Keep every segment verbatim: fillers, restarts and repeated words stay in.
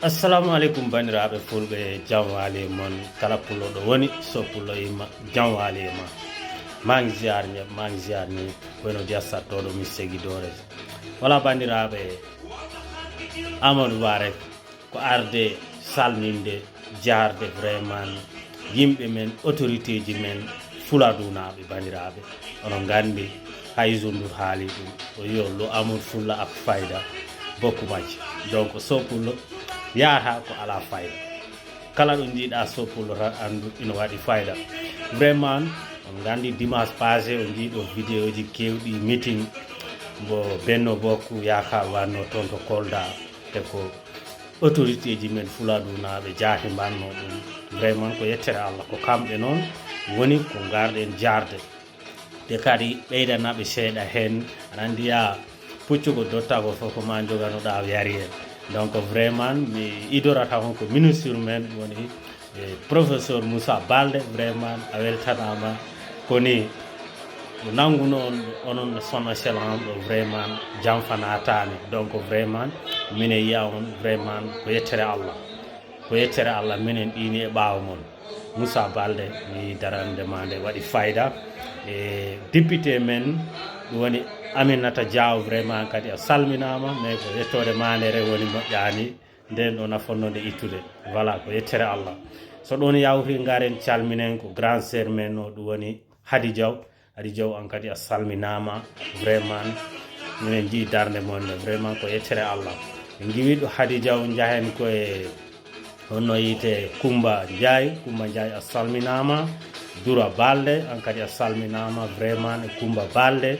Assalamu aleykum, banndiraaɓe fulɓe, jam waali e mon. Kala pullo ɗo woni, so pullo imma, jam waali e ma. Maa ngi ziar ñëpp, maa ngi ziar ñëpp. Kono dia sattoɗo mi segi doore. Wala, banndiraaɓe, Amadou Ba rek ko arde salminde, jaarde vraiment yimɓe men, autorité ji men, fuladunaaɓe, banndiraaɓe. Onon nganndi, Hayzu Ndur haali ɗum. O yo lo amul fulla ak fayda, bokku majji. Donc, so pullo yaata ko ala fayda. Kala ɗo njiiɗa so pullo tan anndu ina waɗi fayda. Vraiment, on nganndi dimanche passé o njiiɗo vidéo ji keewɗi, meeting mbo Benno Bokk Yaakaar wanno toon to Kolda, e ko autorité ji men fuladunaaɓe jaati mbanno ɗum. Vraiment ko yettere Allah, ko kamɓe noon woni ko ngarɗen jaarde. Te kadi ɓeydanaɓe seeɗa heen, aɗa anndi ya puccugo dottago fof ko ma joganoɗa yari en. Donc vraiment mi idorata on ko ministre men woni, eh, professeur Moussa Balde, vraiment a weltanama. Koni o nanguno on, onon son excellence ɗo vraiment jam fa natani. Donc vraiment minen yiya on vraiment ko yettere Allah. Ko yettere Allah, minen ɗiini e ɓaawo mon. Moussa Balde, mi darande ma nde waɗi fayda. E député men, ɗum woni Aminata Diaw, vraiment kadi a salminaama, mais ko yettoode ma nde re woni moƴƴaani, nden ɗo nafonno nde ittude. Voilà, ko yettere Allah. So ɗon yawti, ngaren calminen ko grand sœur men o, ɗum woni Hadi Diaw. Hadi Diaw, an kadi a salminaama, vraiment minen njii darnde mon nde, vraiment ko yettere Allah. Min ngiwi ɗo Hadi Diaw, njahen koye honno yite Kumba Ndiaye. Kumba Ndiaye, a salminaama. Dura Balde, an kadi a salminaama, vraiment e Kumba Balde,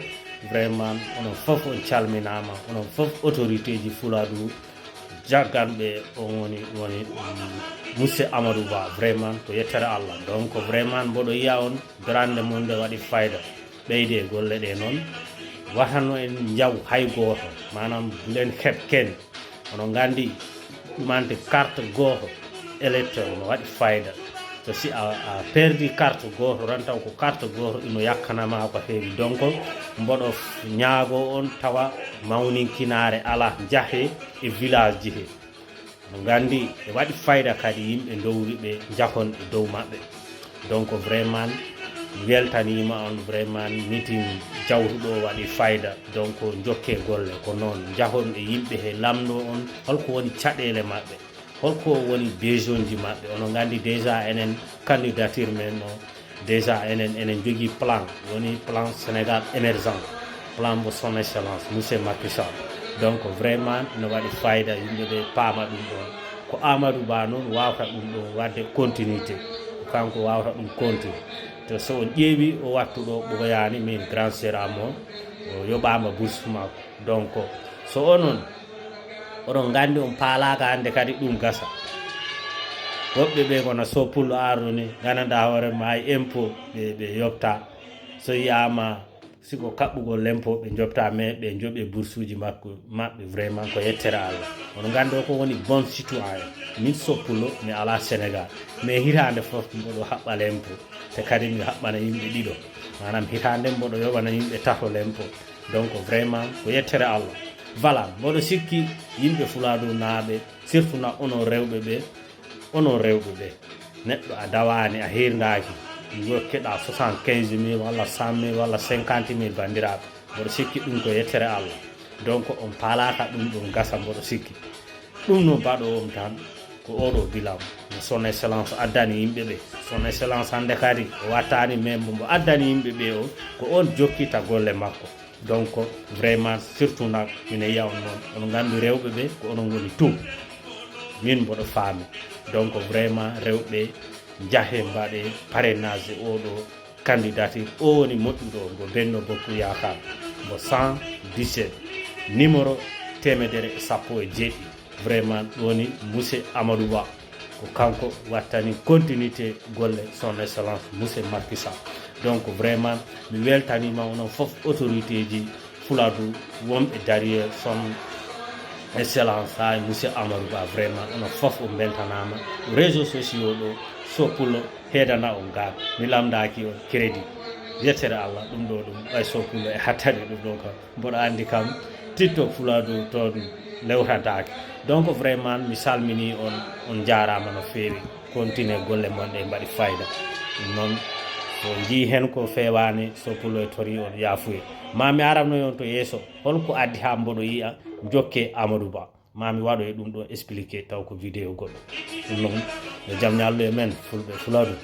vraiment onon fof on calminaama, onon fof autorité ji Fuladu. Jagganɓe on woni, woni, mm, Monsieur Amadou Ba, vraiment ko yettere Allah. Donc vraiment mboɗo yiya on, darande mon nde waɗi fayda. Ɓeyde golle ɗe noon, watano en njaw hay gooto, maanaam bulen heɓ ken. Onon nganndi ɗumante carte gooto électeur no waɗi fayda. So si a, a perdi carte gooto tan taw ko carte gooto ino yakkanama ko heewi. Donc mboɗo f-, ñaago on tawa mawninkinaare ala, njahe e village ji he. No nganndi e waɗi fayda kadi yimɓe ndowri ɓe njahon e dow maɓɓe. Donc vraiment mi weltaniima on, vraiment meeting jawtuɗo waɗi fayda. Donc njokke golle ko noon, njahon e yimɓe he, lamndo on holko woni caɗeele maɓɓe, holko woni besoin ji maɓɓe. Onon nganndi déjà enen candidature men o, déjà enen, enen njogii plan, woni plan Sénégal émergent, plan mbo son excellence Monsieur Macky Sall. Donc vraiment ina waɗi fayda yimɓe ɓe paama ɗum ɗon. Ko Amadou Ba noon wawta ɗum ɗon waɗde continuité, ko kanko wawta ɗum continue. Te so on ƴeewi o wattu ɗo ɓooyaani, min grand sœur am o, o yoɓaama bourse makko. Donc so onon, oɗon nganndi on paalaaka hannde kadi ɗum gasa. Woɓɓe ɓe gona so pullo arɗo ni, gandanɗa hoore ma ay impôt ɓe, ɓe yoɓta. So yiyaama si ko kaɓɓugol l'impôt ɓe njoɓta, mais ɓe njoɓe boursuuji makko, maɓɓe, vraiment ko yettere Allah. Oɗon nganndi o ko woni bon citoyen. Min so pullo mi ala Sénégal, mais hitaande fof mboɗo haɓɓa l'impôt. Te kadi mi haɓɓana yimɓe ɗiɗo, maanaam hitaande mboɗo yoɓana yimɓe tato l'impôt. Donc vraiment ko yettere Allah. Voilà, mboɗo sikki yimɓe Fuladu naaɓe, surtout na onon rewɓe ɓe, onon rewɓe ɓe, neɗɗo a dawaani, a hirndaaki, jokkeɗa soixante-quinze mille walla cent mille walla cinquante mille banndiraaɓe, mboɗo sikki ɗum ko yettere Allah. Donc on paalaaka ɗum ɗum gasa, mboɗo sikki. Ɗum no mbaɗo on tan ko oɗo bilan mo son excellence addani yimɓe ɓe. Son excellence hannde kadi o wattani, mais mbo mbo addani yimɓe ɓe o, ko on jokkita golle makko. Donc vraiment surtout nak mine yiya on noon, oɗo nganndi rewɓe ɓe ko onon ngoni tout. Min mboɗo faami. Donc vraiment rewɓe, njahe mbaɗe parrainage e oɗo candidature, o woni moƴƴuɗo mbo Benno Bokk Yaakaar, mbo cent dix-sept, numéro teemedere e sappo e jeeɗiɗi. Vraiment ɗum woni Monsieur Amadou Ba, ko kanko wattani continuité golle son excellence Monsieur Macky Sall. Donc vraiment mi weltaniima onon fof, autorité ji Fuladu wonɓe derrière son excellence, haa e Monsieur Amadou Ba. Vraiment onon fof on mbeltanaama. Réseaux sociaux ɗo so pullo heedana on gaat, mi lamndaaki on crédit. Yettere Allah, ɗum ɗo ɗum ɓay so pullo e hattani ɗum ɗo kam. Mboɗo anndi kam TikTok Fuladu toon lewtantaake. Donc vraiment mi salmini on, on jaarama no feewi. Continue golle mon ɗe mbaɗi fayda. Ɗum noon so jii heen ko feewaani, so pulo e tori on yaafuye. Ma mi aramnoy on to yeeso holko addi haa mboɗo yiya jokke Amadou Ba. Ma mi waɗo e ɗum ɗo expliqué taw ko vidéo goɗɗo. Ɗum noon yo jam ñallu e men fulɓe fuladu.